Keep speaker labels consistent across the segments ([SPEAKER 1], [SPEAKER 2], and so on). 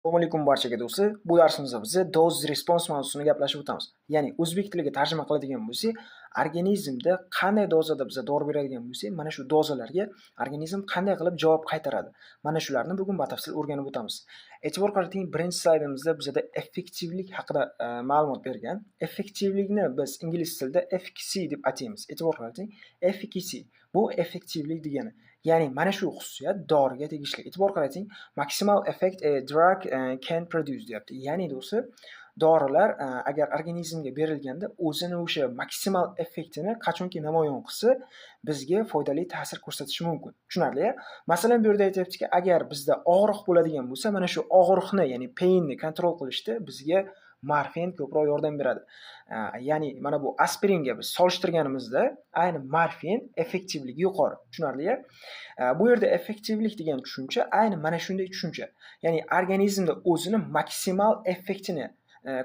[SPEAKER 1] Assalomu alaykum barchaga, do'stlar. Bu darsimizda biz dose response mavzusini gaplashib o'tamiz. Ya'ni o'zbek tiliga tarjima qiladigan bo'lsak, organizmda qanday dozada biza dori beradigan bo'lsak, mana shu dozalarga organizm qanday qilib javob qaytaradi. Mana shularni bugun batafsil o'rganib o'tamiz. E'tibor qarating, birinchi slaydimizda bizada effektivlik haqida ma'lumot bergan. Effektivlikni biz ingliz tilida efficacy deb ataymiz. E'tibor qarating, efficacy bu effektivlik degani. Ya'ni mana shu xususiyat doriga tegishli. E'tibor qarating, maximal effect a drug can produce deyapti. Ya'ni do'stlar, dorilar agar organizmga berilganda o'zini o'sha maksimal effektini qachonki namoyon qilsa, bizga foydali ta'sir ko'rsatishi mumkin. Tushunarli-ya? Masalan, bu yerda aytyaptiki, agar bizda og'riq bo'ladigan bo'lsa, mana shu og'riqni, ya'ni painni контроль qilishda bizga morfin ko'proq yordam beradi. Ya'ni mana bu aspiringa biz solishtirganimizda ayni morfin effektivligi yuqori. Tushunarli-ya? Bu yerda effektivlik degan tushuncha ayni mana shunday tushuncha. Ya'ni organizmda o'zini maksimal effektini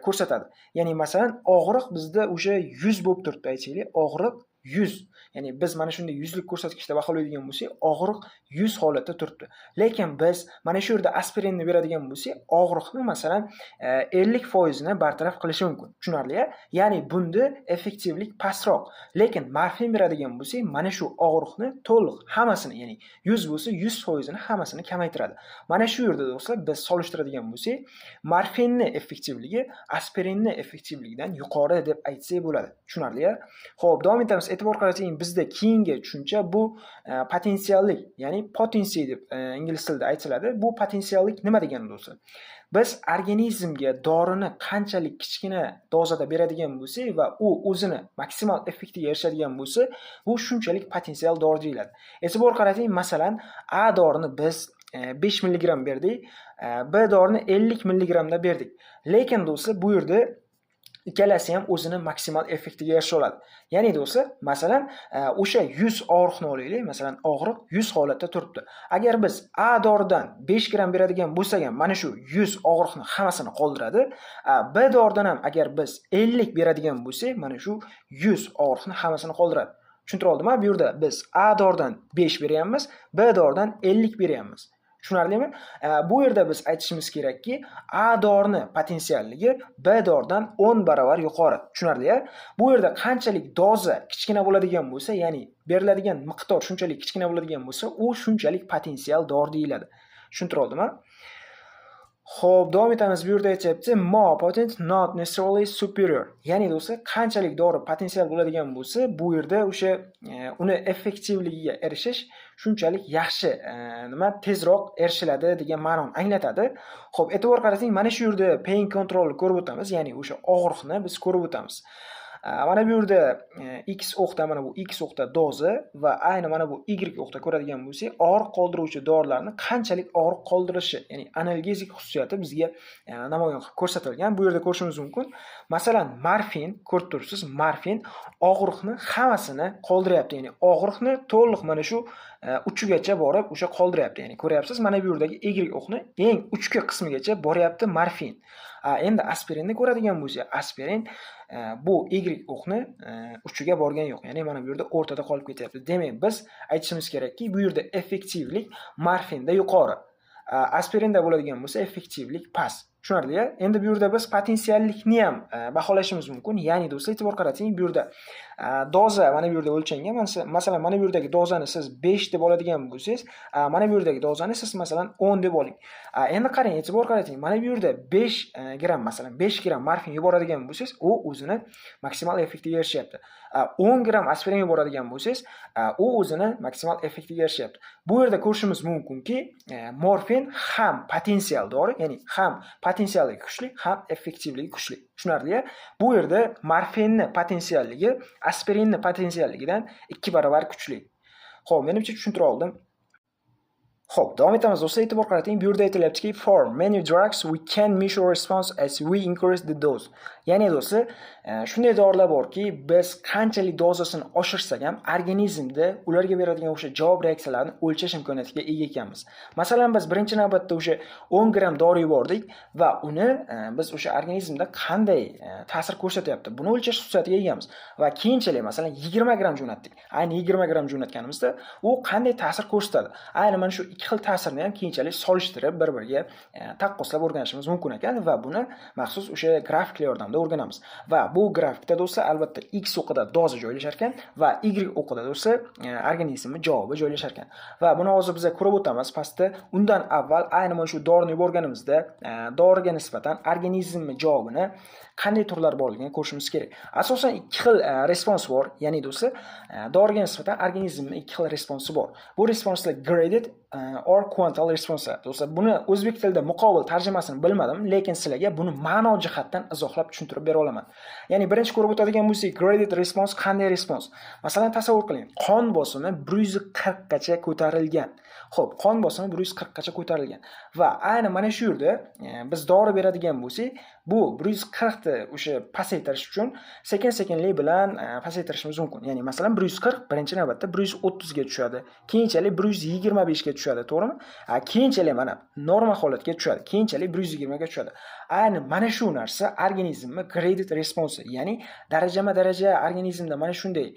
[SPEAKER 1] ko'rsatadi. Ya'ni masalan, og'riq bizda o'sha 100 bo'lib turibdi aytaylik, og'riq 100. Ya'ni biz mana shunday yuzlik ko'rsatkichda baholaydigan bo'lsak, og'riq 100 holatda turibdi. Lekin biz mana shu yerda aspirinni beradigan bo'lsak, og'riqni masalan 50% ni bartaraf qilishi mumkin. Tushunarli-ya? Ya'ni bunda effektivlik pastroq. Lekin morfin beradigan bo'lsak, mana shu og'riqni to'liq hammasini, ya'ni 100 bo'lsa 100% ni hammasini kamaytiradi. Mana shu yerda, do'stlar, biz solishtiradigan bo'lsak, morfinni effektivligi aspirinni effektivligidan yuqori deb aytsak bo'ladi. Tushunarli-ya? Xo'p, davom etamiz. E'tibor qarating, bizda keyingi tushuncha bu potensiallik, ya'ni potency deb ingliz tilida aytiladi. Bu potensiallik nima degani, do'stlar? Biz organizmga dorini qanchalik kichkina dozada beradigan bo'lsak va u o'zini maksimal effektiga erishadigan bo'lsa, bu shunchalik potensial dori deyiladi. E'tibor qarating, masalan, A dorini biz 5 milligramm berdik, B dorini 50 milligramda berdik. Lekin do'stlar, bu yerda ikkalasi ham o'zini maksimal effektiga erisha oladi. Ya'ni do'stlar, masalan, o'sha 100 og'riqni olaylik, masalan, og'riq 100 holatda turibdi. Agar biz A doridan 5 gramm beradigan bo'lsak ham, mana shu 100 og'riqni hammasini qoldiradi. B doridan ham agar biz 50 beradigan bo'lsak, mana shu 100 og'riqni hammasini qoldiradi. Tushuntira oldimmi? Bu yerda biz A doridan 5 beryapmiz, B doridan 50 beryapmiz. Tushunarlimi? Bu yerda biz aytishimiz kerakki, A dorini potensialligi B doridan 10 barobar yuqori. Tushunarli-ya? Bu yerda qanchalik doza kichkina bo'ladigan bo'lsa, ya'ni beriladigan miqdor shunchalik kichkina bo'ladigan bo'lsa, u shunchalik potensial dori deyiladi. Tushuntira oldimmi? Xo'p, davom etamiz. Bu yerda aytyapti, more potent not necessarily superior. Ya'ni do'stlar, qanchalik dori potensial bo'ladigan bo'lsa, bu yerda o'sha uni effektivligiga erishish shunchalik yaxshi, nima, tezroq erishiladi degan ma'noni anglatadi. Xo'p, e'tibor qarating, mana shu yerda pain control ko'rib o'tamiz, ya'ni o'sha og'riqni biz ko'rib o'tamiz. Mana bu yerda X o'qda, mana bu X o'qda doza va ayni mana bu Y o'qda ko'radigan bo'lsak, og'riq qoldiruvchi dorilarni qanchalik og'riq qoldirishi, ya'ni analgezik xususiyati bizga namoyon qilib ko'rsatilgan. Bu yerda ko'rishimiz mumkin. Masalan, morfin ko'rib turibsiz, morfin og'riqni hammasini qoldiryapti, ya'ni og'riqni to'liq mana shu uchigacha borib o'sha qoldiryapti. Ya'ni ko'ryapsiz, mana bu yerdagi Y o'qni eng uchki qismigacha boryapti morfin. Endi aspirinni ko'radigan bo'lsak, aspirin bu Y o'qni uchiga borgani yo'q. Ya'ni mana bu yerda o'rtada qolib ketyapti. Demak, biz aytishimiz kerakki, bu yerda effektivlik morfinda yuqori. Aspirinda bo'ladigan bo'lsa, effektivlik past. Tushunarli-ya? Endi bu yerda biz potensiallikni ham baholashimiz mumkin. Ya'ni do'stlar, e'tibor qarating, bu yerda doza mana bu yerda o'lchangan. Masalan, mana bu yerdagi dozani siz 5 deb oladigan bo'lsangiz, mana bu yerdagi dozani siz masalan 10 deb oling. Endi qarang, e'tibor qarating. Mana bu yerda 5 gramm, masalan, 5 gramm morfin yuboradigan bo'lsangiz, u o'zini maksimal effektiga erishyapti. 10 gramm aspirin yuboradigan bo'lsangiz, u o'zini maksimal effektiga erishyapti. Bu yerda ko'rishimiz mumkinki, morfin ham potensial dori, ya'ni ham potensialligi kuchli, ham effektivligi kuchli. Tushunarli-ya? Bu yerda morfinni potensialligi aspirinni potensialligidan 2 barobar kuchli. Xo'p, menimcha tushuntira oldim. Xo'p, davom etamiz. Do'stlar, e'tibor qarating. Bu yerda aytilyaptiki, for many drugs we can measure response as we increase the dose. Ya'ni do'stlar, shunday dorilar borki, biz qanchalik dozasini oshirsak ham organizmda ularga beradigan o'sha javob reaksiyalarini o'lchash imkoniyatiga ega ekanmiz. Masalan, biz birinchi navbatda o'sha 10 gramm dori yubordik va uni biz o'sha organizmda qanday ta'sir ko'rsatyapti, buni o'lchash xususiyatiga egamiz. Va keyinchalik masalan 20 gramm jo'natdik. Ayni 20 gramm jo'natganimizda u qanday ta'sir ko'rsatadi? Ayni mana shu ikki xil ta'sirni ham keyinchalik solishtirib bir-biriga taqqoslab o'rganishimiz mumkin ekan va buni maxsus o'sha grafiklar yordamida o'rganamiz. Va bu grafikda do'stlar, albatta X o'qida doza joylashar ekan va Y o'qida do'stlar, organizmning javobi joylashar ekan. Va buni hozir biz ko'rib o'tamiz pastda. Undan avval ayni mana shu dorini yuborganimizda doriga nisbatan organizmning javobini qanday turlar borligini ko'rishimiz kerak. Asosan ikki xil response bor, ya'ni do'stlar, doriga nisbatan organizmning ikki xil responsi bor. Bu responslar graded or quantal response. Do'stlar, buni o'zbek tilida muqobil tarjimasini bilmadim, lekin sizlarga buni ma'no jihatdan izohlab tushuntirib bera olaman. Ya'ni birinchi ko'rib o'tadigan bo'lsak, graded response qanday response? Masalan, tasavvur qiling, qon bosimi 140 gacha ko'tarilgan. Xo'p, qon bosimi 140 gacha ko'tarilgan va ayni mana shu yerda biz dori beradigan bo'lsak, bu 140 ni o'sha pasaytirish uchun sekin-sekinlik bilan pasaytirishimiz mumkin. Ya'ni masalan 140 birinchi navbatda 130 ga tushadi. Keyinchalik 125 ga tushadi, to'g'rimi? Keyinchalik mana norma holatga tushadi. Keyinchalik 120 ga tushadi. Ayni mana shu narsa organizmni graded response, ya'ni darajama-daraja organizmda mana shunday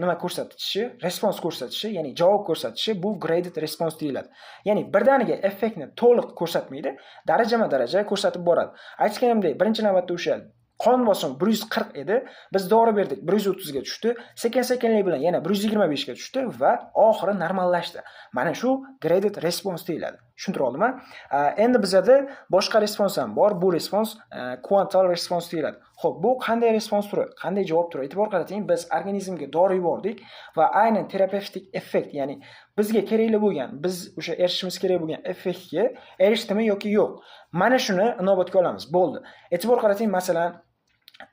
[SPEAKER 1] nima ko'rsatishi, response ko'rsatishi, ya'ni javob ko'rsatishi, bu graded response deyiladi. Ya'ni birdaniga effektni to'liq ko'rsatmaydi, darajama-daraja ko'rsatib boradi. Aytganimdek, birinchi navbatda o'sha qon bosimi 140 edi. Biz dori berdik, 130 ga tushdi. Sekin-sekinlik bilan yana 125 ga tushdi va oxiri normallashdi. Mana shu graded response deyiladi. Tushuntira oldimmi? Endi bizada boshqa response ham bor. Bu response quantal response deyiladi. Xo'p, bu qanday response turi? Qanday javob turi? E'tibor qarating, biz organizmga dori yubordik va aynan terapevtik effekt, ya'ni bizga kerakli bo'lgan, biz o'sha erishishimiz kerak bo'lgan effektga erishdimi yoki yo'q? Mana shuni inobatga olamiz. Bo'ldi. E'tibor qarating, masalan,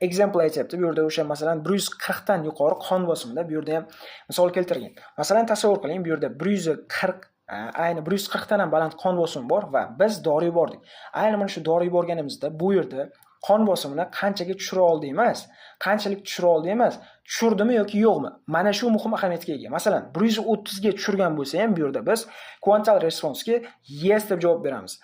[SPEAKER 1] example aytyapti. Bu yerda o'sha masalan 140 dan yuqori qon bosimida bu yerda ham misol keltirgan. Masalan, tasavvur qiling, bu yerda 140, ayni 140 dan ham baland qon bosimi bor va biz dori yubordik. Ayni mana shu dori yuborganimizda bu yerda qon bosimini qanchaga tushira oldi emas, qanchalik tushira oldi emas, tushirdimi yoki yo'qmi? Mana shu muhim ahamiyatga ega. Masalan, 130 ga tushirgan bo'lsa ham bu yerda biz quantal responsega yes deb javob beramiz.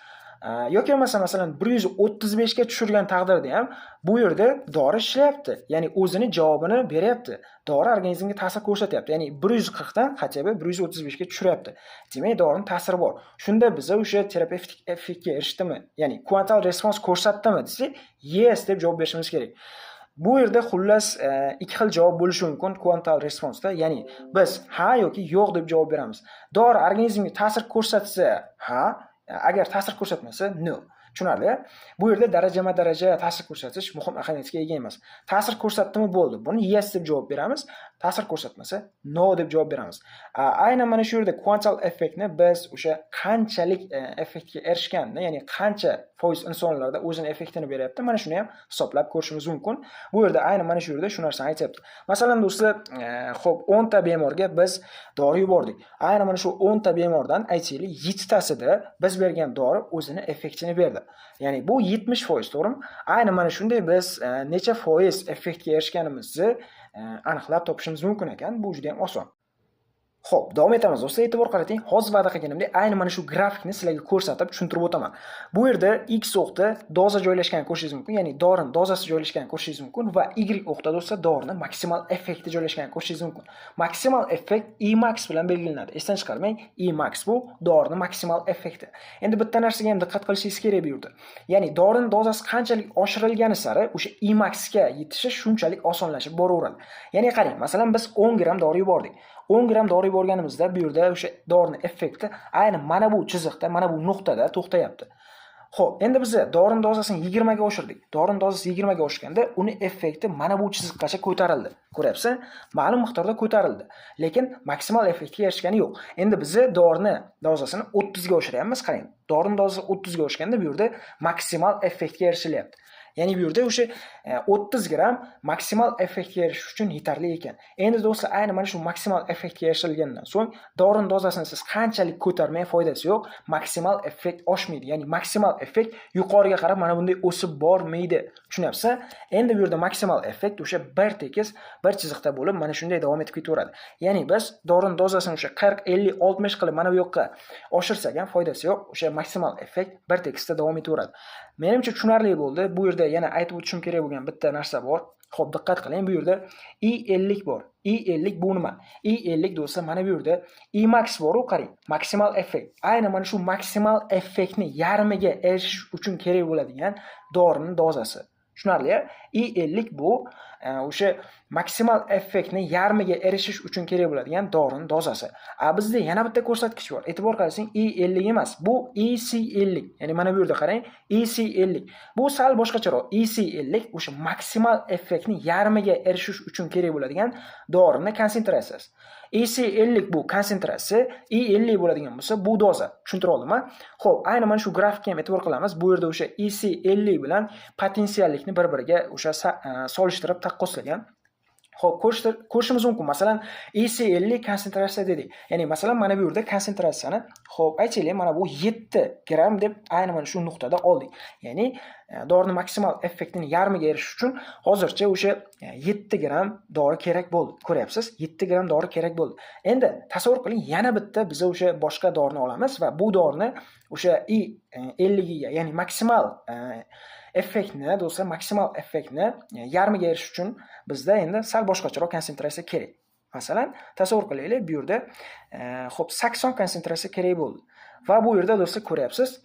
[SPEAKER 1] Yoki bo'lmasa masalan 135 ga tushirgan taqdirda ham bu yerda dori ishlayapti. Ya'ni o'zini javobini beryapti. Dori organizmga ta'sir ko'rsatyapti. Ya'ni 140 dan хотя бы 135 ga tushiryapti. Demak, dorining ta'siri bor. Shunda biza o'sha terapevtik effektga erishdimi? Ya'ni quantal response ko'rsatdimi desak, yes deb javob berishimiz kerak. Bu yerda xullas ikki xil javob bo'lishi mumkin quantal responseda. Ya'ni biz ha yoki yo'q deb javob beramiz. Dori organizmga ta'sir ko'rsatsa, ha, agar ta'sir ko'rsatmasa, no. Tushunarli? Bu yerda darajama-daraja ta'sir ko'rsatish muhim ahamiyatga ega emas. Ta'sir ko'rsatdimi, bo'ldi. Buni yes deb javob beramiz. Ta'sir ko'rsatmasa, no deb javob beramiz. Aynan mana shu yerda quantal effektni biz o'sha qanchalik effektga erishganini, ya'ni qancha foiz insonlarda o'zini effektini beryapti, mana shuni ham hisoblab ko'rishimiz mumkin. Bu yerda aynan mana shu yerda shu narsani aytyapti. Masalan, do'stlar, xo'p, 10 ta bemorga biz dori yubordik. Aynan mana shu 10 ta bemordan aytaylik, 7 tasida biz bergan dori o'zini effektini berdi. Ya'ni bu 70%, to'g'rimi? Aynan mana shunday biz necha foiz effektga erishganimizni aniqlab topishimiz mumkin ekan. Bu juda ham oson. Xo'p, davom etamiz. Do'stlar, e'tibor qarating. Hozir va'da qilganimdek, ayni mana shu grafikni sizlarga ko'rsatib tushuntirib o'taman. Bu yerda X o'qda doza joylashganini ko'rishingiz mumkin, ya'ni dorini dozasi joylashganini ko'rishingiz mumkin va Y o'qda do'stlar dorini maksimal effekti joylashganini ko'rishingiz mumkin. Maksimal effekt Emax bilan belgilanadi. Esdan chiqarmang, Emax bu dorini maksimal effekti. Endi bitta narsaga ham diqqat qilishingiz kerak bu yerda. Ya'ni dorini dozasi qanchalik oshirilgani sari o'sha Emaxga yetishi shunchalik osonlashib boraveradi. Ya'ni qarang, masalan, biz 10 gramm dori yubordik. 10 gramm dori yuborganimizda bu yerda o'sha dorini effekti ayni mana bu chiziqda, mana bu nuqtada to'xtayapti. Xo'p, endi biz dorini dozasini 20 ga oshirdik. Dorini dozasi 20 ga oshganda uni effekti mana bu chiziqqacha ko'tarildi. Ko'ryapsiz? Ma'lum miqdorda ko'tarildi. Lekin maksimal effektga erishgani yo'q. Endi biz dorini dozasini 30 ga oshiryapmiz. Qarang, dorini dozasi 30 ga oshganda bu yerda maksimal effektga erishilyapti. Ya'ni bu yerda o'sha 30 gramm maksimal effektga erishish uchun yetarli ekan. Endi do'stlar, ayni mana shu maksimal effektga erishilgandan so'ng dorini dozasini siz qanchalik ko'tarmay foydasi yo'q, maksimal effekt oshmaydi. Ya'ni maksimal effekt yuqoriga qarab mana bunday o'sib bormaydi. Tushunyapsiz? Endi bu yerda maksimal effekt o'sha bir tekis, bir chiziqda bo'lib, mana shunday davom etib ketaveradi. Ya'ni biz dorini dozasini o'sha 40, 50, 60 qilib mana bu yoqqa oshirsak ham foydasi yo'q, o'sha maksimal effekt bir tekisda davom etaveradi. Menimcha tushunarli bo'ldi. Bu yerda yana aytib o'tishim kerak bo'lgan bitta narsa bor. Xo'p, diqqat qiling, bu yerda I50 bor. I50 bu nima? I50 do'stlar, mana bu yerda Imax bor-u, qarang, maksimal effekt. Ayni mana shu maksimal effektni yarmiga erishish uchun kerak bo'ladigan dorining dozasi. Tushunarli? I50 bu o'sha maksimal effektni yarmiga erishish uchun kerak bo'ladigan dorining dozasi. A bizda yana bitta ko'rsatkich bor. E'tibor qarasang, I50 emas, bu IC50. Ya'ni mana bu yerda qarang, IC50. Bu sal boshqacharoq. IC50 o'sha maksimal effektni yarmiga erishish uchun kerak bo'ladigan dorini konsentratsiyasi. IC50 bu konsentratsiya, I50 bo'ladigan bo'lsa bu doza. Tushuntira oldimmi? Xo'p, ayni mana shu grafikka ham e'tibor qilamiz. Bu yerda o'sha IC50 bilan potensiallikni bir-biriga o'sha solishtirib taqqoslagan. Xo'p, ko'rishimiz mumkin. Masalan, IC50 konsentratsiya dedik. Ya'ni masalan mana bu yerda konsentratsiyani, xo'p, aytaylik, mana bu 7 gramm deb ayni mana shu nuqtada oldik. Ya'ni dorini maksimal effektini yarmiga erishish uchun hozircha o'sha 7 gramm dori kerak bo'ldi. Ko'ryapsiz? 7 gramm dori kerak bo'ldi. Endi tasavvur qiling, yana bitta biz o'sha boshqa dorini olamiz va bu dorini o'sha I50 ga, ya'ni maksimal effektni, do'stlar, maksimal effektni yarmiga erishish uchun bizda endi sal boshqacharoq konsentratsiya kerak. Masalan, tasavvur qilaylik, bu yerda xo'p, 80 konsentratsiya kerak bo'ldi. Va bu yerda do'stlar ko'ryapsiz,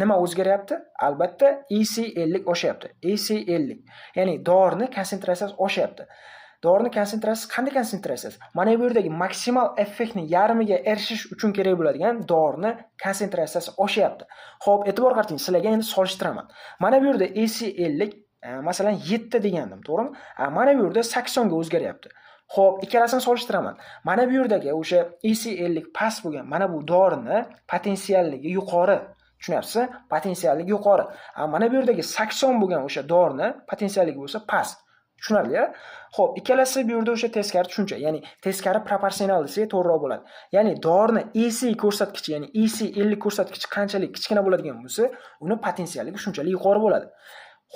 [SPEAKER 1] nima o'zgaryapti? Albatta IC50 oshyapti. IC50. Ya'ni dorini konsentratsiyasi oshyapti. Dorini konsentratsiyasi qanday konsentratsiyasi? Mana bu yerdagi maksimal effektni yarmiga erishish uchun kerak bo'ladigan dorini konsentratsiyasi oshyapti. Xo'p, e'tibor qarating, sizlarga endi solishtiraman. Mana bu yerda IC50 masalan 7 degandim, to'g'rimi? Mana bu yerda 80 ga o'zgaryapti. Xo'p, ikkalasini solishtiraman. Mana bu yerdagi o'sha IC50 past bo'lgan mana bu dorini potensialligi yuqori. Tushunyapsiz? Potensialligi yuqori. Mana bu yerdagi 80 bo'lgan o'sha dorini potensialligi bo'lsa past. Tushunarli-ya? Xo'p, ikkalasi bu yerda o'sha teskari tushuncha, ya'ni teskari proporsional desak to'g'riroq bo'ladi. Ya'ni dorini IC ko'rsatkichi, ya'ni IC50 ko'rsatkichi qanchalik kichkina bo'ladigan bo'lsa, uni potensialligi shunchalik yuqori bo'ladi.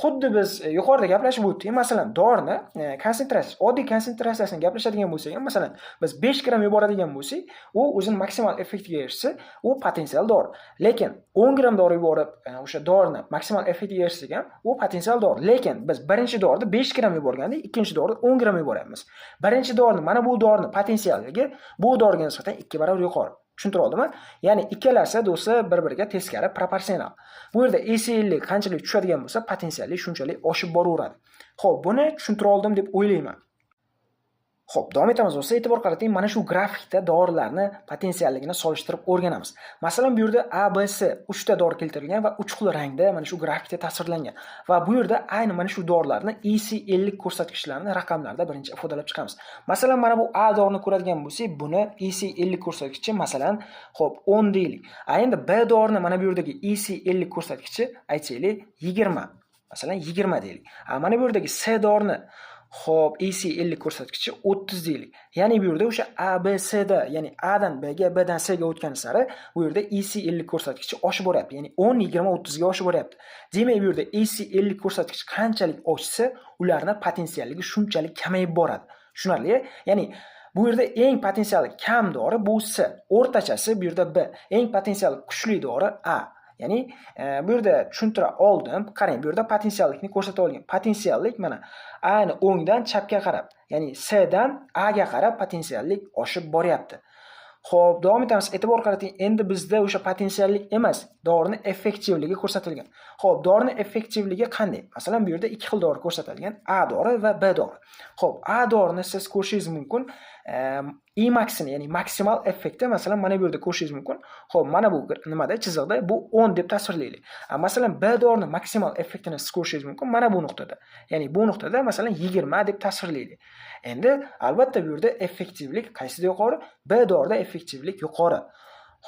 [SPEAKER 1] Xuddi biz yuqorida gaplashib o'tdik. Masalan, dorini konsentratsiyasi, oddiy konsentratsiyasini gaplashadigan bo'lsak ham, masalan, biz 5 gramm yuboradigan bo'lsak, u o'zini maksimal effektiga erishsa, u potensial dori. Lekin 10 gramm dori yuborib, o'sha dorini maksimal effektiga erishsak ham, u potensial dori. Lekin biz birinchi dorida 5 gramm yuborgandik, ikkinchi dorida 10 gramm yuboryapmiz. Birinchi dorini, mana bu dorini potensialligi bu doriga nisbatan 2 barobar yuqori. Tushuntira oldimmi? Ya'ni ikkalasi do'stlar bir-biriga teskari proporsional. Bu yerda IC50 qanchalik tushadigan bo'lsa, potensiallik shunchalik oshib boraveradi. Xo'p, buni tushuntira oldim deb o'ylayman. Xo'p, davom etamiz do'stlar. E'tibor qarating, mana shu grafikda dorilarni potensialligini solishtirib o'rganamiz. Masalan, bu yerda A, B, C 3 ta dori keltirilgan va 3 xil rangda mana shu grafikda tasvirlangan. Va bu yerda ayni mana shu dorilarni IC50 ko'rsatkichlarini raqamlarda birinchi ifodalab chiqamiz. Masalan, mana bu A dorini ko'radigan bo'lsak, buni IC50 ko'rsatkichi masalan, xo'p, 10 deylik. A endi B dorini mana bu yerdagi IC50 ko'rsatkichi aytaylik 20. Masalan, 20 deylik. A mana bu yerdagi C dorini xo'p, IC50 ko'rsatkichi 30 deylik. Ya'ni bu yerda o'sha A, B, C da, ya'ni A dan B ga, B dan C ga o'tgani sari bu yerda IC50 ko'rsatkichi oshib boryapti. Ya'ni 10, 20, 30 ga oshib boryapti. Demak, bu yerda IC50 ko'rsatkichi qanchalik oshsa, ularning potensialligi shunchalik kamayib boradi. Tushunarli? Ya'ni bu yerda eng potensiali kam dori bu C, o'rtachasi bu yerda B, eng potensiali kuchli dori A. Ya'ni bu yerda tushuntira oldim. Qarang, bu yerda potensiallikni ko'rsata olgan. Potensiallik mana ayni o'ngdan chapga qarab, ya'ni C dan A ga qarab potensiallik oshib boryapti. Xo'p, davom etamiz. E'tibor qarating, endi bizda o'sha potensiallik emas, dorini effektivligi ko'rsatilgan. Xo'p, dorini effektivligi qanday? Masalan, bu yerda ikki xil dori ko'rsatilgan: A dori va B dori. Xo'p, A dorini siz ko'rishingiz mumkin. Imaxini, ya'ni maksimal effekti masalan mana bu yerda ko'rishingiz mumkin. Xo'p, mana bu nimada chiziqda bu 10 deb tasvirlaylik. Masalan, B dorini maksimal effektini siz ko'rishingiz mumkin mana bu nuqtada. Ya'ni bu nuqtada masalan 20 deb tasvirlaylik. Endi albatta bu yerda effektivlik qaysida yuqori? B dorida effektivlik yuqori.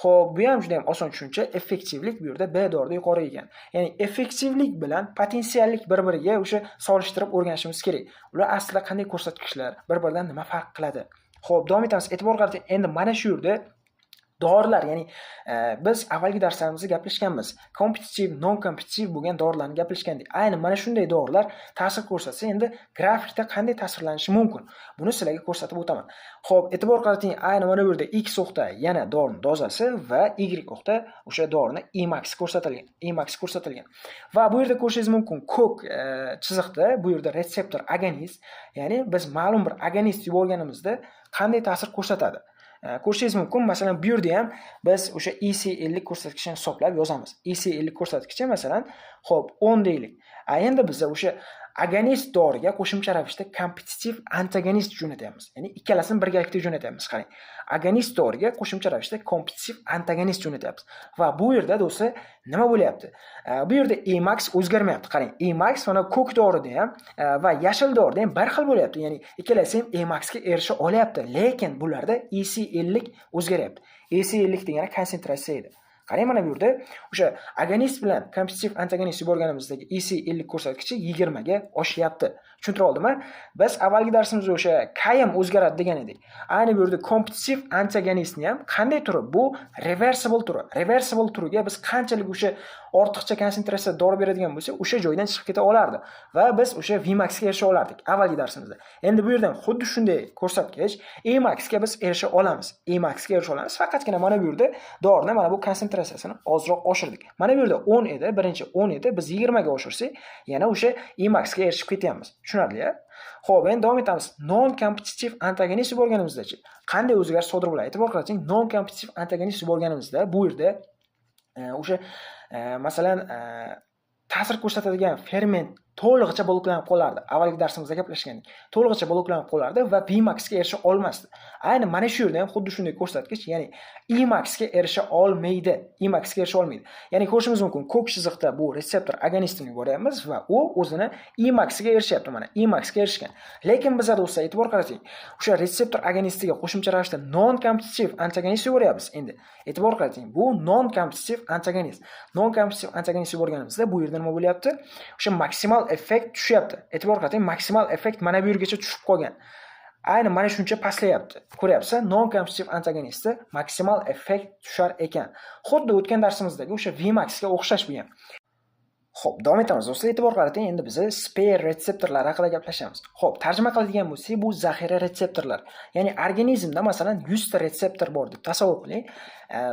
[SPEAKER 1] Xo'p, bu ham juda ham oson tushuncha. Effektivlik bu yerda B dorida yuqori ekan. Ya'ni effektivlik bilan potensiallik bir-biriga o'sha solishtirib o'rganishimiz kerak. Ular aslida qanday ko'rsatkichlar, bir-biridan nima farq qiladi? Xo'p, davom etamiz. E'tibor qarating, endi mana shu yerda dorilar, ya'ni biz avvalgi darslarimizda gaplashganmiz. Kompetitiv, non-kompetitiv bo'lgan dorilarni gaplashgandik. Ayni mana shunday dorilar ta'sir ko'rsatsa, endi grafikda qanday tasvirlanishi mumkin? Buni sizlarga ko'rsatib o'taman. Xo'p, e'tibor qarating, ayni mana bu yerda X o'qda yana dorini dozasi va Y o'qda o'sha dorini Emax ko'rsatilgan. Emax ko'rsatilgan. Va bu yerda ko'rishingiz mumkin, ko'k chiziqda bu yerda retseptor agonist, ya'ni biz ma'lum bir agonist yuborganimizda qanday ta'sir ko'rsatadi? Ko'rishingiz mumkin, masalan, bu yerda ham biz o'sha EC50 ko'rsatkichini hisoblab yozamiz. EC50 ko'rsatkichi masalan, xo'p, 10 deylik. Endi biz o'sha agonist doriga qo'shimcha ravishda kompetitiv antagonist jo'natyapmiz. Ya'ni ikkalasini birgalikda jo'natyapmiz. Qarang. Agonist doriga qo'shimcha ravishda kompetitiv antagonist jo'natyapmiz. Va bu yerda do'stlar nima bo'lyapti? Bu yerda Emax o'zgarmayapti. Qarang, Emax mana ko'k dorida ham va yashil dorida ham bir xil bo'lyapti. Ya'ni ikkalasi ham Emaxga erisha olyapti, lekin bularda EC50 o'zgaryapti. EC50 degani konsentratsiya edi. Qarang, mana bu yerda o'sha agonist bilan kompetitiv antagonist yuborganimizdagi EC50 ko'rsatkichi 20 ga oshyapti. Tushuntira oldimmi? Biz avvalgi darsimizda o'sha KM o'zgaradi degan edik. Ayni bu yerda kompetitiv antagonistni ham qanday turi? Bu reversible turi. Reversible turiga biz qanchalik o'sha ortiqcha konsentratsiya dori beradigan bo'lsak, o'sha joydan chiqib keta olardi va biz o'sha Vmax ga erisha olardik avvalgi darsimizda. Endi bu yerda ham xuddi shunday ko'rsatkich Emax ga biz erisha olamiz. Emax ga erisha olamiz. Faqatgina mana bu yerda dorini mana bu konsentratsiyasini ozroq oshirdik. Mana bu yerda 10 edi, birinchi 10 edi, biz 20 ga oshirsak, yana o'sha Emax ga erishib ketyapmiz. Tushunarli-ya? Xo'p, endi davom etamiz. Non-kompetitiv antagonist yuborganimizda-chi, qanday o'zgarish sodir bo'ladi? E'tibor qarating, non-kompetitiv antagonist yuborganimizda bu yerda o'sha masalan ta'sir ko'rsatadigan ferment to'lig'icha bloklanib qolardi. Avvalgi darsimizda gaplashgandik. To'lig'icha bloklanib qolardi va Vmax ga erisha olmasdi. Ayni mana shu yerda ham xuddi shunday ko'rsatkich, ya'ni Emax ga erisha olmaydi. Emax ga erisha olmaydi. Ya'ni ko'rishimiz mumkin, ko'k chiziqda bu retseptor agonistini yuboryapmiz va u o'zini Emax ga erishyapti mana. Emax ga erishgan. Lekin bizlar do'stlar e'tibor qarating, o'sha retseptor agonistiga qo'shimcha ravishda non-kompetitiv antagonist yuboryapmiz. Endi e'tibor qarating, bu non-kompetitiv antagonist. Non-kompetitiv antagonist yuborganimizda bu yerda nima bo'lyapti? O'sha maksimal effekt tushyapti. E'tibor qarating, maksimal effekt mana bu yergacha tushib qolgan. Ayni mana shuncha pastlayapti. Ko'ryapsiz, non-kompetitiv antagonistda maksimal effekt tushar ekan. Xuddi o'tgan darsimizdagi o'sha Vmax ga o'xshash bu ham. Xo'p, davom etamiz. Do'stlar, e'tibor qarating, endi biz spare retseptorlar haqida gaplashamiz. Xo'p, tarjima qiladigan bo'lsak, bu zaxira retseptorlar. Ya'ni organizmda masalan 100 ta retseptor bor deb tasavvur qiling.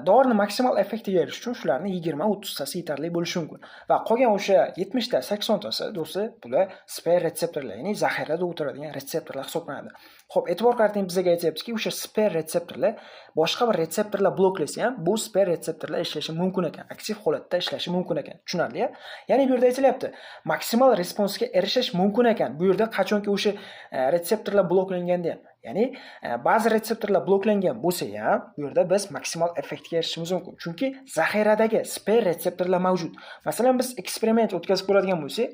[SPEAKER 1] Dorini maksimal effektiga erishish uchun shularni 20-30 tasi yetarli bo'lishi mumkin. Va qolgan o'sha 70 ta, 80 tasi do'stlar, bular spare retseptorlar, ya'ni zaxirada o'tiradigan retseptorlar hisoblanadi. Xo'p, e'tibor qarating, bizga aytyaptiki, o'sha spare retseptorlar boshqa bir retseptorlar bloklasa ham bu spare retseptorlar ishlashi mumkin ekan, aktiv holatda ishlashi mumkin ekan. Tushunarli-ya? Ya'ni bu yerda aytilyapti, maksimal responsga erishish mumkin ekan. Bu yerda qachonki o'sha retseptorlar bloklanganda ham, ya'ni ba'zi retseptorlar bloklangan bo'lsa ham, bu yerda biz maksimal effektga erishishimiz mumkin. Chunki zaxiradagi spare retseptorlar mavjud. Masalan, biz eksperiment o'tkazib ko'radigan bo'lsak,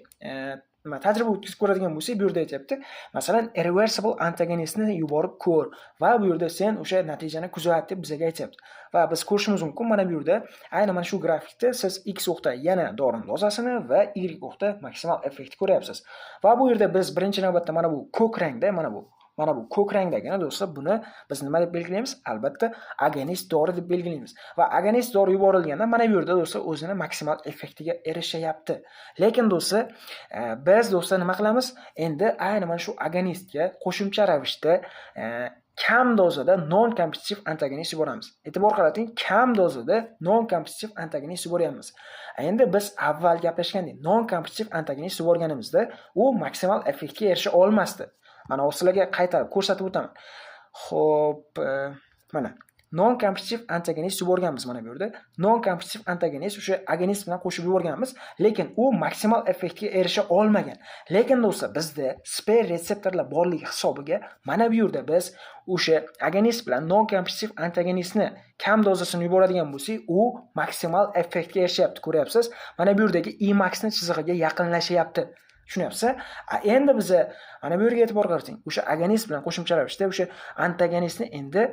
[SPEAKER 1] nima tajriba o'tkazib ko'radigan bo'lsak, bu yerda aytyapti, masalan, irreversible antagonistni yuborib ko'r va bu yerda sen o'sha natijani kuzat deb bizga aytyapti. Va biz ko'rishimiz mumkin, mana bu yerda ayni mana shu grafikda siz X o'qda yana dorini dozasini va Y o'qda maksimal effektni ko'ryapsiz. Va bu yerda biz birinchi navbatda mana bu ko'k rangda, mana bu ko'k rangdagini do'stlar, buni biz nima deb belgilaymiz? Albatta, agonist dori deb belgilaymiz. Va agonist dori yuborilganda mana bu yerda do'stlar o'zini maksimal effektiga erishayapti. Lekin do'stlar, biz do'stlar nima qilamiz? Endi ayni mana shu agonistga qo'shimcha ravishda kam dozada non-kompetitiv antagonist yuboramiz. E'tibor qarating, kam dozada non-kompetitiv antagonist yuboryapmiz. Endi biz avval gaplashgandek, non-kompetitiv antagonist yuborganimizda u maksimal effektga erisha olmasdi. Mana hozir sizlarga qaytarib ko'rsatib o'taman. Xo'p, mana non-kompetitiv antagonist yuborganmiz mana bu yerda. Non-kompetitiv antagonist o'sha agonist bilan qo'shib yuborganmiz, lekin u maksimal effektga erisha olmagan. Lekin do'stlar, bizda spare retseptorlar borligi hisobiga mana bu yerda biz o'sha agonist bilan non-kompetitiv antagonistni kam dozasini yuboradigan bo'lsak, u maksimal effektga erishyapti, ko'ryapsiz. Mana bu yerdagi Emaxni chizig'iga yaqinlashyapti. Tushunyapsiz? Endi biza mana bu yerga e'tibor qarating. O'sha agonist bilan qo'shimcha ravishda o'sha antagonistni endi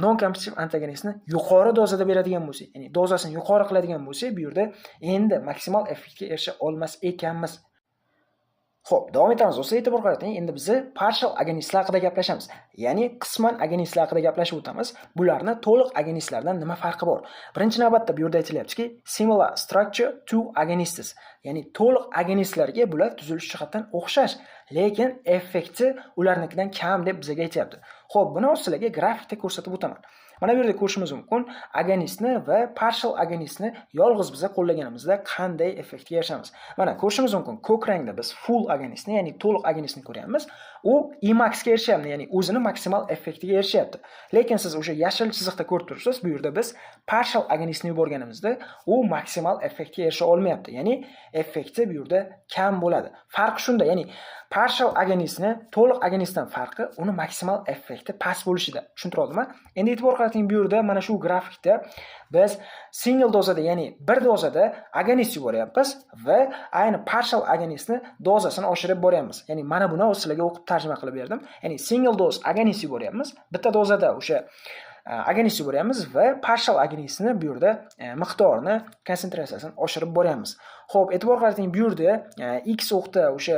[SPEAKER 1] non competitive antagonistni yuqori dozada beradigan bo'lsak, ya'ni dozasini yuqori qiladigan bo'lsak, bu yerda endi maksimal effektga erisha olmas ekanmiz. Xo'p, davom etamiz. Do'stlar, e'tibor qarating. Endi biz partial agonistlar haqida gaplashamiz. Ya'ni qisman agonistlar haqida gaplashib o'tamiz. Bularni to'liq agonistlardan nima farqi bor? Birinchi navbatda bu yerda aytilyaptiki, similar structure to agonists. Ya'ni to'liq agonistlarga bular tuzilish jihatdan o'xshash, lekin effekti ularnikidan kam deb bizga aytyapti. Xo'p, buni sizlarga grafikda ko'rsatib o'taman. Mana bu yerda ko'rishimiz mumkin, agonistni va partial agonistni yolg'iz biza qo'llaganimizda qanday effektga erishamiz. Mana ko'rishimiz mumkin, ko'k rangda biz full agonistni, ya'ni to'liq agonistni ko'ryapmiz. U Emax ga erishyapti, ya'ni o'zini maksimal effektiga erishyapti. Lekin siz o'sha yashil chiziqda ko'rib turibsiz, bu yerda biz partial agonistni yuborganimizda u maksimal effektga erisha olmayapti. Ya'ni effekti bu yerda kam bo'ladi. Farq shunda, ya'ni partial agonistni to'liq agonistdan farqi uni maksimal effekti past bo'lishida. Tushuntira oldimmi? Endi e'tibor qarating, bu yerda mana shu grafikda biz single dozada, ya'ni bir dozada agonist yuboryapmiz va ayni partial agonistni dozasini oshirib boryapmiz. Ya'ni mana buni sizlarga o'qib tarjima qilib berdim. Ya'ni single dose agonist yuboryapmiz. Bitta dozada o'sha agonist yuboryapmiz va partial agonistni bu yerda miqdorini, konsentratsiyasini oshirib boryapmiz. Xo'p, e'tibor qarating, bu yerda X o'qda o'sha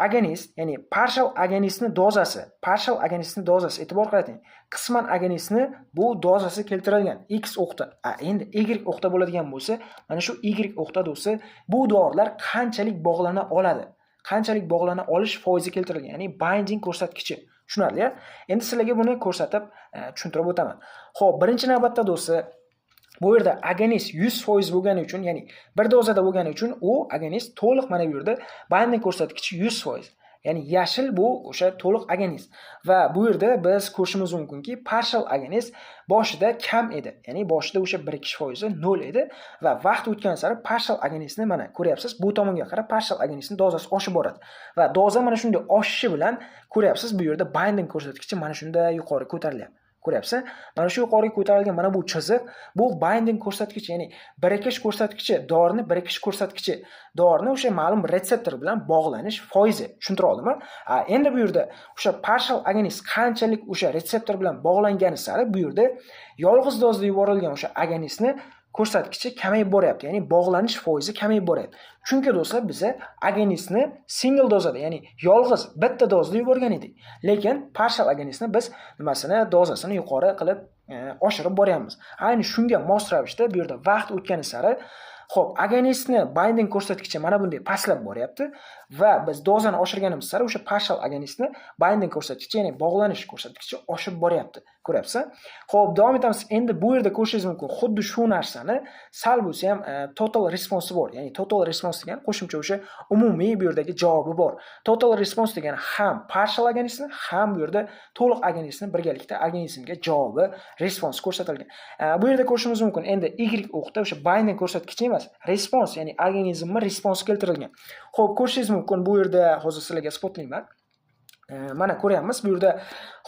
[SPEAKER 1] agonist, ya'ni partial agonistni dozasi, partial agonistni dozasi, e'tibor qarating. Qisman agonistni bu dozasi keltirilgan X o'qda. Endi Y o'qda bo'ladigan bo'lsa, mana shu Y o'qda do'stlar, bu dorilar qanchalik bog'lana oladi? Qanchalik bog'lana olish foizi keltirilgan, ya'ni binding ko'rsatkichi. Tushunarli-ya? Endi sizlarga buni ko'rsatib tushuntirib o'taman. Xo'p, birinchi navbatda do'stlar, bu yerda agonist 100% bo'lgani uchun, ya'ni bir dozada bo'lgani uchun u agonist to'liq mana bu yerda binding ko'rsatkichi 100%. Ya'ni yashil bu o'sha to'liq agonist va bu yerda biz ko'rishimiz mumkinki, partial agonist boshida kam edi. Ya'ni boshida o'sha birikish foizi 0 edi va vaqt o'tgan sari partial agonistni mana ko'ryapsiz, bu tomonga qarab partial agonistning dozasi oshib boradi. Va doza mana shunday oshishi bilan ko'ryapsiz, bu yerda binding ko'rsatkichi mana shunday yuqori ko'tarilyapti. Ko'ryapsiz? Mana shu yuqoriga ko'tarilgan mana bu chiziq bu binding ko'rsatkichi, ya'ni birikish ko'rsatkichi, dorini birikish ko'rsatkichi, dorini o'sha ma'lum retseptor bilan bog'lanish foizi. Tushuntira oldimmi? Endi bu yerda o'sha partial agonist qanchalik o'sha retseptor bilan bog'langani sari bu yerda yolg'iz dozada yuborilgan o'sha agonistni ko'rsatkichi kamayib boryapti, ya'ni bog'lanish foizi kamayib boryapti. Chunki do'stlar, biza agonistni single dozada, ya'ni yolg'iz bitta dozada yuborgan edik. Lekin partial agonistni biz nimasini dozasini yuqori qilib oshirib boryapmiz. Ayni shunga mos ravishda bu yerda vaqt o'tgani sari, xo'p, agonistni binding ko'rsatkichi mana bunday pastlab boryapti va biz dozani oshirganimiz sari o'sha partial agonistni binding ko'rsatkichi, ya'ni bog'lanish ko'rsatkichi oshib boryapti. Ko'ryapsiz? Xo'p, davom etamiz. Endi bu yerda ko'rishingiz mumkin, xuddi shu narsani sal bo'lsa ham total response bor. Ya'ni total response degan qo'shimcha o'sha umumiy bu yerdagi javobi bor. Total response degani ham partial agonistni, ham bu yerda to'liq agonistni birgalikda organizmga javobi, response ko'rsatilgan. Bu yerda ko'rishimiz mumkin. Endi Y o'qda o'sha binding ko'rsatkichi emas, response, ya'ni organizmni response keltirilgan. Xo'p, ko'rishingiz mumkin, bu yerda hozir sizlarga isbotlayman. Mana ko'ryapmiz bu yerda,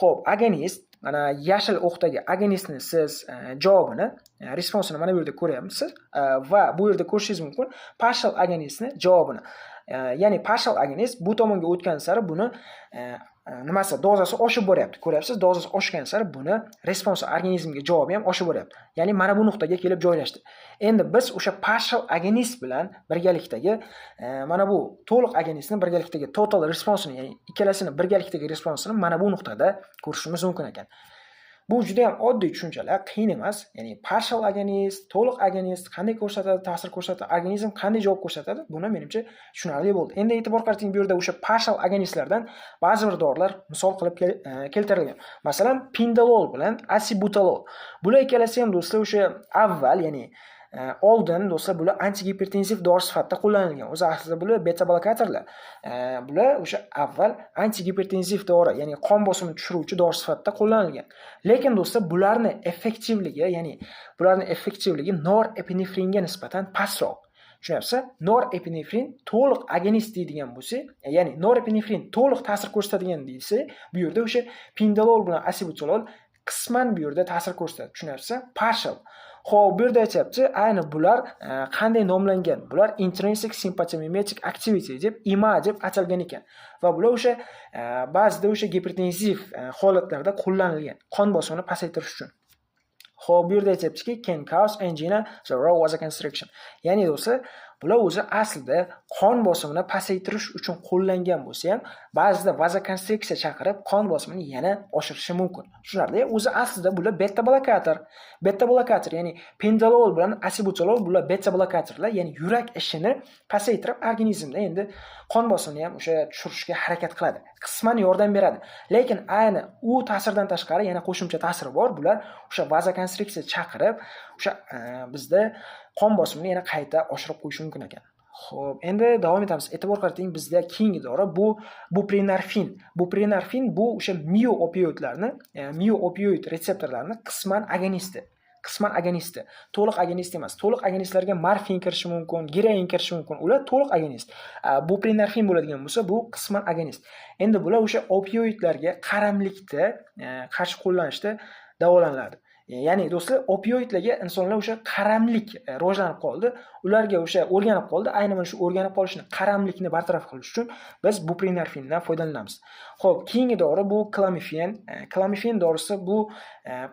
[SPEAKER 1] xo'p, agonist, mana yashil o'qdagi agonistni siz javobini, responsini mana bu yerda ko'ryapsiz va bu yerda ko'rishingiz mumkin partial agonistni javobini. Ya'ni partial agonist bu tomonga o'tgan sari buni nimasi dozasi oshib boryapti. Ko'ryapsiz, dozasi oshgan sari buni responsi, organizmga javobi ham oshib boryapti. Ya'ni mana bu nuqtaga kelib joylashdi. Endi biz o'sha partial agonist bilan birgalikdagi mana bu to'liq agonistni birgalikdagi total responsini, ya'ni ikkalasini birgalikdagi responsini mana bu nuqtada ko'rishimiz mumkin ekan. Bu juda ham oddiy tushunchalar, qiyin emas. Ya'ni partial agonist, to'liq agonist qanday ko'rsatadi, ta'sir ko'rsatadi, organizm qanday javob ko'rsatadi, buni menimcha tushunarli bo'ldi. Endi e'tibor qarating, bu yerda o'sha partial agonistlardan ba'zi bir dorilar misol qilib keltirilgan. Masalan, pindolol bilan asibutalol. Bular ikkalasi ham do'stlar o'sha avval, ya'ni oldin do'stlar bular antigipertensiv dori sifatida qo'llanilgan. O'zi aslida bular beta blokatorlar. Bular o'sha avval antigipertensiv dori, ya'ni qon bosimini tushiruvchi dori sifatida qo'llanilgan. Lekin do'stlar bularni effektivligi, ya'ni bularni effektivligi norepinefringa nisbatan pastroq. Tushunyapsiz? Norepinefrin to'liq agonist deydigan bo'lsak, ya'ni norepinefrin to'liq ta'sir ko'rsatadigan deyilsa, bu yerda o'sha pindolol bilan asibutalol qisman bu yerda ta'sir ko'rsatadi. Tushunyapsiz? Partial. Xo'p, bu yerda aytyapti, ayni bular qanday nomlangan? Bular intrinsic sympathomimetic activity deb, IMA deb atalgan ekan. Va bular o'sha ba'zida o'sha gipertensiv holatlarda qo'llanilgan, qon bosimini pasaytirish uchun. Xo'p, bu yerda aytyaptiki, can cause angina, so vasoconstriction. Ya'ni do'stlar, bular o'zi aslida qon bosimini pasaytirish uchun qo'llangan bo'lsa ham, ba'zida vazokonstriksiya chaqirib, qon bosimini yana oshirishi mumkin. Tushunarli? O'zi aslida bular beta blokator. Beta blokator, ya'ni pindolol bilan asibutalol bular beta blokatorlar, ya'ni yurak ishini pasaytirib, organizmda endi qon bosimini ham o'sha tushirishga harakat qiladi. Qisman yordam beradi. Lekin ayni u ta'sirdan tashqari yana qo'shimcha ta'siri bor. Bular o'sha vazokonstriksiya chaqirib, o'sha bizda qon bosimini yana qayta oshirib qo'yishi mumkin ekan. Xo'p, endi davom etamiz. E'tibor qarating, bizda keyingi dori bu buprenorfin. Buprenorfin bu o'sha mu opioidlarni, mu opioid retseptorlarini qisman agonisti. Qisman agonisti. To'liq agonist emas. To'liq agonistlarga morfin kirishi mumkin, geroin kirishi mumkin. Ular to'liq agonist. Buprenorfin bo'ladigan bo'lsa, bu qisman agonist. Endi bular o'sha opioidlarga qaramlikda, qarshi qo'llanishda davolaniladi. Ya'ni do'stlar, opioidlarga insonlar o'sha qaramlik rivojlanib qoldi. Ularga o'sha o'rganib qoldi. Ayni mana shu o'rganib qolishni, qaramlikni bartaraf qilish uchun biz buprenorfindan foydalanamiz. Xo'p, keyingi dori bu klomifen. Klomifen dorisi bu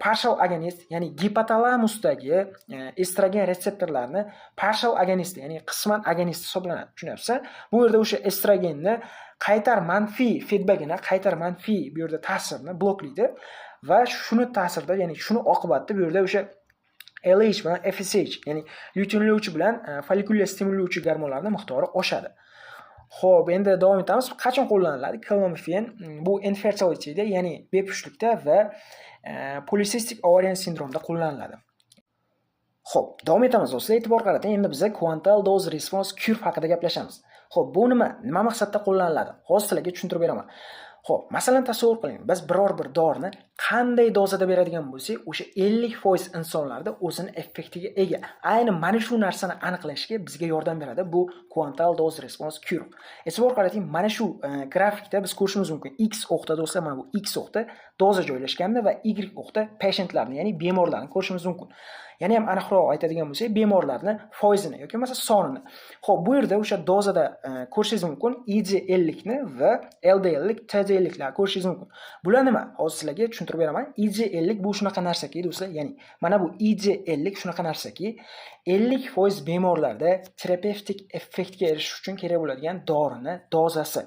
[SPEAKER 1] partial agonist, ya'ni gipotalamusdagi estrogen retseptorlarini partial agonisti, ya'ni qisman agonist hisoblanadi. Tushunyapsiz? Bu yerda o'sha estrogenni qaytar manfiy feedbackini, qaytar manfiy bu yerda ta'sirini bloklaydi va shuni ta'sirida, ya'ni shuni oqibatida bu yerda o'sha LH bilan FSH, ya'ni lyuteinlovchi bilan follikulya stimullovchi gormonlarning miqdori oshadi. Xo'p, endi davom etamiz. Qachon qo'llaniladi? Klomifen bu infertilityda, ya'ni bepushtlikda va polycystic ovarian sindromda qo'llaniladi. Xo'p, davom etamiz do'stlar. E'tibor qarating, endi biza quantile dose response curve haqida gaplashamiz. Xo'p, bu nima? Nima maqsadda qo'llaniladi? Hozir sizlarga tushuntirib beraman. Xo'p, masalan tasavvur qiling, biz biror bir dorini qanday dozada beradigan bo'lsak, o'sha 50% insonlarda o'zini effektiga ega. Ayni mana shu narsani aniqlashga bizga yordam beradi bu quantile dose response curve. E'tibor qarating, mana shu grafikda biz ko'rishimiz mumkin. X o'qda do'stlar, mana bu X o'qda doza joylashganda va Y o'qda patientlarni, ya'ni bemorlarni ko'rishimiz mumkin. Yana ham aniqroq aytadigan bo'lsak, bemorlarni foizini yoki bo'lmasa sonini. Xo'p, bu yerda o'sha dozada ko'rishingiz mumkin EC50 ni va LD50, TD50 larni ko'rishingiz mumkin. Bular nima? Hozir sizlarga tushuntirib beraman. EC50 bu shunaqa narsaki, do'stlar, ya'ni mana bu EC50 shunaqa narsaki, 50% bemorlarda terapevtik effektga erishish uchun kerak bo'ladigan dorini dozasi.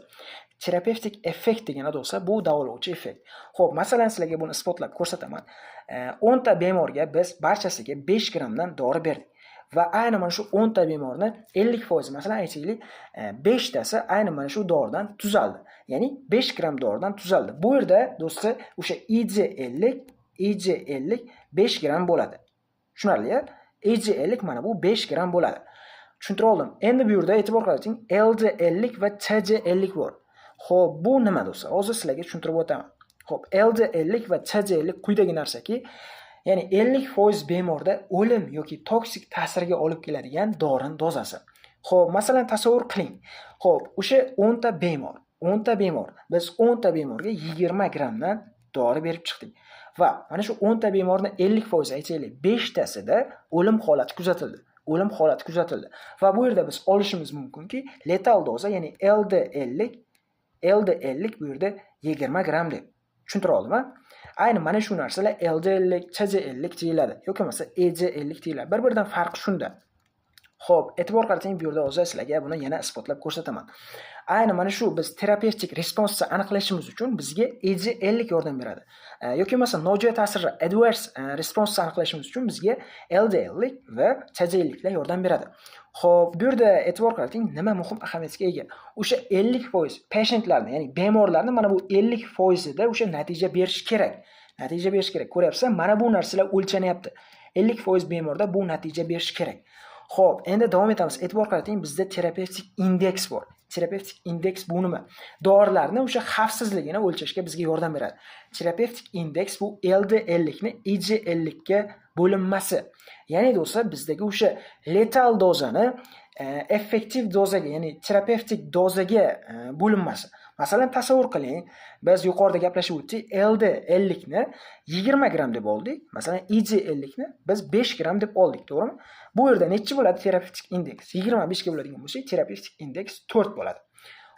[SPEAKER 1] Terapevtik effekt degani do'stlar, bu davolovchi effekt. Xo'p, masalan sizlarga buni isbotlab ko'rsataman. 10 ta bemorga biz barchasiga 5 grammdan dori berdik. Va ayni mana shu 10 ta bemorni 50%, masalan aytaylik, 5 tasi ayni mana shu doridan tuzaldi. Ya'ni 5 gramm doridan tuzaldi. Bu yerda do'stlar o'sha EC50 5 gramm bo'ladi. Tushunarli-ya? EC50 mana bu 5 gramm bo'ladi. Tushuntira oldim. Endi bu yerda e'tibor qarating, LD50 va TD50 bor. Xo'p, bu nima do'stlar? Hozir sizlarga tushuntirib o'taman. Xo'p, LD50 va TD50 quyidagi narsaki, ya'ni 50% bemorda o'lim yoki toksik ta'sirga olib keladigan dorini dozasi. Xo'p, masalan tasavvur qiling. Xo'p, o'sha 10 ta bemor, 10 ta bemor. Biz 10 ta bemorga 20 grammdan dori berib chiqdik. Va mana shu 10 ta bemorni 50% aytaylik, 5 tasida o'lim holati kuzatildi. O'lim holati kuzatildi. Va bu yerda biz olishimiz mumkinki, letal doza, ya'ni LD50 bu yerda 20 gramm deb. Tushuntira oldimmi? Ayni mana shu narsalar LD50, TD50 deyiladi yoki bo'lmasa EC50 deyiladi. Bir-biridan farqi shunda. Xo'p, e'tibor qarating, bu yerda hozir sizlarga buni yana isbotlab ko'rsataman. Ayni mana shu biz terapevtik responsni aniqlashimiz uchun bizga EC50 yordam beradi. Yoki bo'lmasa nojo'ya ta'siri adverse responsni aniqlashimiz uchun bizga LD50 va TD50 lar yordam beradi. Xo'p, bu yerda e'tibor qarating, nima muhim ahamiyatga ega? O'sha 50% patientlarni, ya'ni bemorlarni mana bu 50% ida o'sha natija berish kerak. Natija berish kerak. Ko'ryapsiz, mana bu narsalar o'lchanyapti. 50% bemorda bu natija berish kerak. Xo'p, endi davom etamiz. E'tibor qarating, bizda terapevtik indeks bor. Terapevtik indeks bu nima? Dorilarni o'sha xavfsizligini o'lchashga bizga yordam beradi. Terapevtik indeks bu LD50 ni EC50 ga bo'linmasi. Ya'ni do'stlar, bizdagi o'sha letal dozani effektiv dozaga, ya'ni terapevtik dozaga bo'linmasi. Masalan, tasavvur qiling, biz yuqorida gaplashib o'tdik, LD 50 ni 20 gramm deb oldik. Masalan, IC 50 ni biz 5 gramm deb oldik, to'g'rimi? Bu yerda nechi bo'ladi terapevtik indeks? 25 ga bo'ladigan bo'lsa, terapevtik indeks 4 bo'ladi.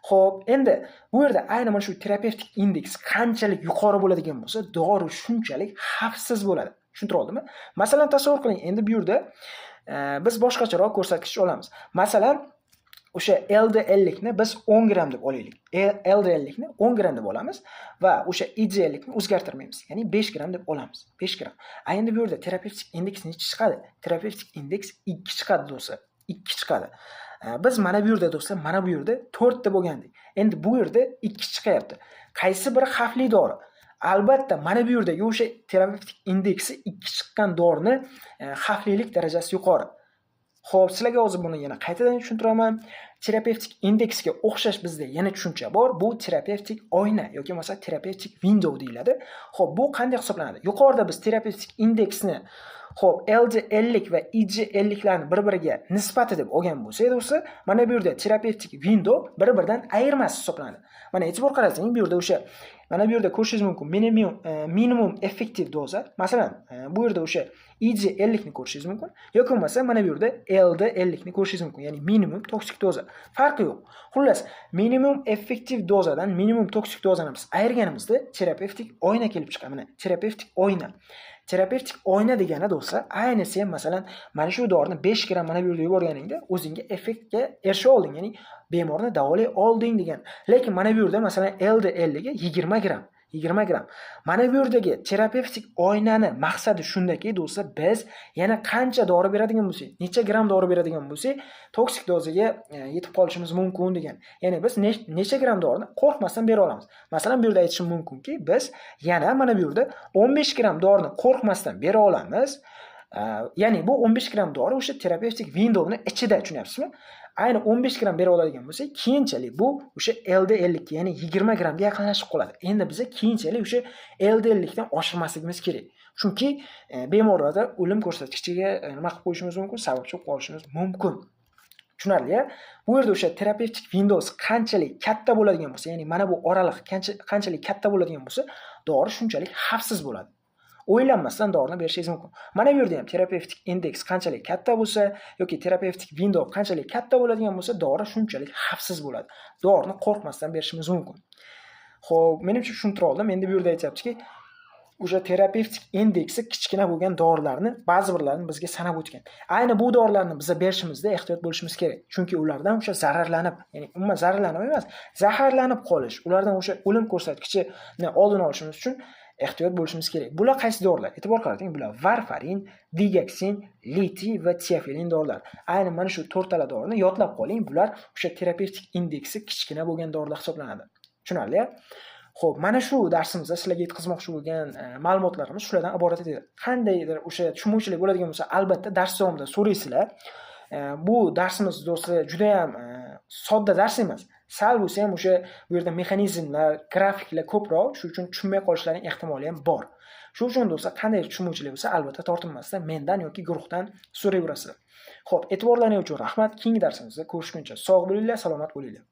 [SPEAKER 1] Xo'p, endi bu yerda ayni mana shu terapevtik indeks qanchalik yuqori bo'ladigan bo'lsa, dori shunchalik xavfsiz bo'ladi. Tushuntira oldimmi? Masalan, tasavvur qiling, endi bu yerda biz boshqacharoq ko'rsatkich olamiz. Masalan, o'sha LD 50 ni biz 10 gramm deb olaylik. LD 50 ni 10 gramm deb olamiz va o'sha IC 50 ni o'zgartirmaymiz. Ya'ni 5 gramm deb olamiz. 5 gramm. A endi bu yerda terapevtik indeks nechi chiqadi? Terapevtik indeks 2 chiqadi do'stlar. 2 chiqadi. Biz mana bu yerda do'stlar, mana bu yerda 4 deb olgandik. Endi bu yerda 2 chiqyapti. Qaysi biri xavfli dori? Albatta, mana bu yerdagi o'sha terapevtik indeksi 2 chiqqan dorini xavflilik darajasi yuqori. Xo'p, sizlarga hozir buni yana qaytadan tushuntiraman. Terapevtik indeksga o'xshash bizda yana tushuncha bor. Bu terapevtik oyna yoki bo'lmasa terapevtik window deyiladi. Xo'p, bu qanday hisoblanadi? Yuqorida biz terapevtik indeksni, xo'p, LD 50 va IC 50 larni bir-biriga nisbati deb olgan bo'lsak, do'stlar, mana bu yerda terapevtik window bir-biridan ayirmasi hisoblanadi. Mana e'tibor qarasangiz, bu yerda o'sha mana bu yerda ko'rishingiz mumkin minimum effektiv doza. Masalan, bu yerda o'sha IC 50 ni ko'rishingiz mumkin yoki bo'lmasa mana bu yerda LD 50 ni ko'rishingiz mumkin, ya'ni minimum toksik doza. Farqi yo'q. Xullas, minimum effektiv dozadan minimum toksik dozani biz ayirganimizda terapevtik oyna kelib chiqadi. Mana terapevtik oyna. Terapevtik oyna degani do'stlar, ayni sen masalan mana shu dorini 5 gramm mana bu yerda yuborganingda o'zingga effektga erisha olding, ya'ni bemorni davolay olding degan. Lekin mana bu yerda masalan LD 50 ga 20 gramm, 20 gramm. Mana bu yerdagi terapevtik oynani maqsadi shundaki, do'stlar, biz yana qancha dori beradigan bo'lsak, necha gramm dori beradigan bo'lsak, toksik dozaga yetib qolishimiz mumkin degan. Ya'ni biz necha gramm dorini qo'rqmasdan bera olamiz. Masalan, bu yerda aytishim mumkinki, biz yana mana bu yerda 15 gramm dorini qo'rqmasdan bera olamiz. Ya'ni bu 15 gramm dori o'sha terapevtik windowni ichida, tushunyapsizmi? Ayni 15 gramm bera oladigan bo'lsak, keyinchalik bu o'sha LD 50 ga, ya'ni 20 grammga yaqinlashib qoladi. Endi biza keyinchalik o'sha LD 50 dan oshirmasligimiz kerak. Chunki bemorlarda o'lim ko'rsatkichiga nima qilib qo'yishimiz mumkin, sababchi bo'lib qolishimiz mumkin. Tushunarli-ya? Bu yerda o'sha terapevtik windows qanchalik katta bo'ladigan bo'lsa, ya'ni mana bu oraliq qanchalik katta bo'ladigan bo'lsa, dori shunchalik xavfsiz bo'ladi. O'ylanmasdan dorini berishingiz mumkin. Mana bu yerda ham terapevtik indeks qanchalik katta bo'lsa yoki terapevtik window qanchalik katta bo'ladigan bo'lsa, dori shunchalik xavfsiz bo'ladi. Dorini qo'rqmasdan berishimiz mumkin. Xo'p, menimcha tushuntira oldim. Endi bu yerda aytyaptiki, o'sha terapevtik indeksi kichkina bo'lgan dorilarni ba'zi birlarini bizga sanab o'tgan. Ayni bu dorilarni biza berishimizda ehtiyot bo'lishimiz kerak. Chunki ulardan o'sha zararlanib, ya'ni umuman zararlanib emas, zaharlanib qolish, ulardan o'sha o'lim ko'rsatkichini oldini olishimiz uchun ehtiyot bo'lishimiz kerak. Bular qaysi dorilar? E'tibor qarating, bular varfarin, digoksin, litiy va teofilin dorilar. Ayni mana shu to'rttala dorini yodlab qoling. Bular o'sha terapevtik indeksi kichkina bo'lgan dorilar hisoblanadi. Tushunarli-ya? Xo'p, mana shu darsimizda sizlarga yetkazmoqchi bo'lgan ma'lumotlarimiz shulardan iborat edi. Qandaydir o'sha tushunmovchilik bo'ladigan bo'lsa, albatta dars davomida so'raysizlar. Bu darsimiz do'stlar juda ham sodda dars emas. Sal bo'lsa ham o'sha bu yerda mexanizmlar, grafiklar ko'proq, shu uchun tushunmay qolishlaring ehtimoli ham bor. Shu uchun do'stlar, qanday tushunmovchilik bo'lsa, albatta tortinmasdan mendan yoki guruhdan so'rayverasizlar. Xo'p, e'tiborlaring uchun rahmat. Keyingi darsimizda ko'rishguncha sog' bo'linglar, salomat bo'linglar.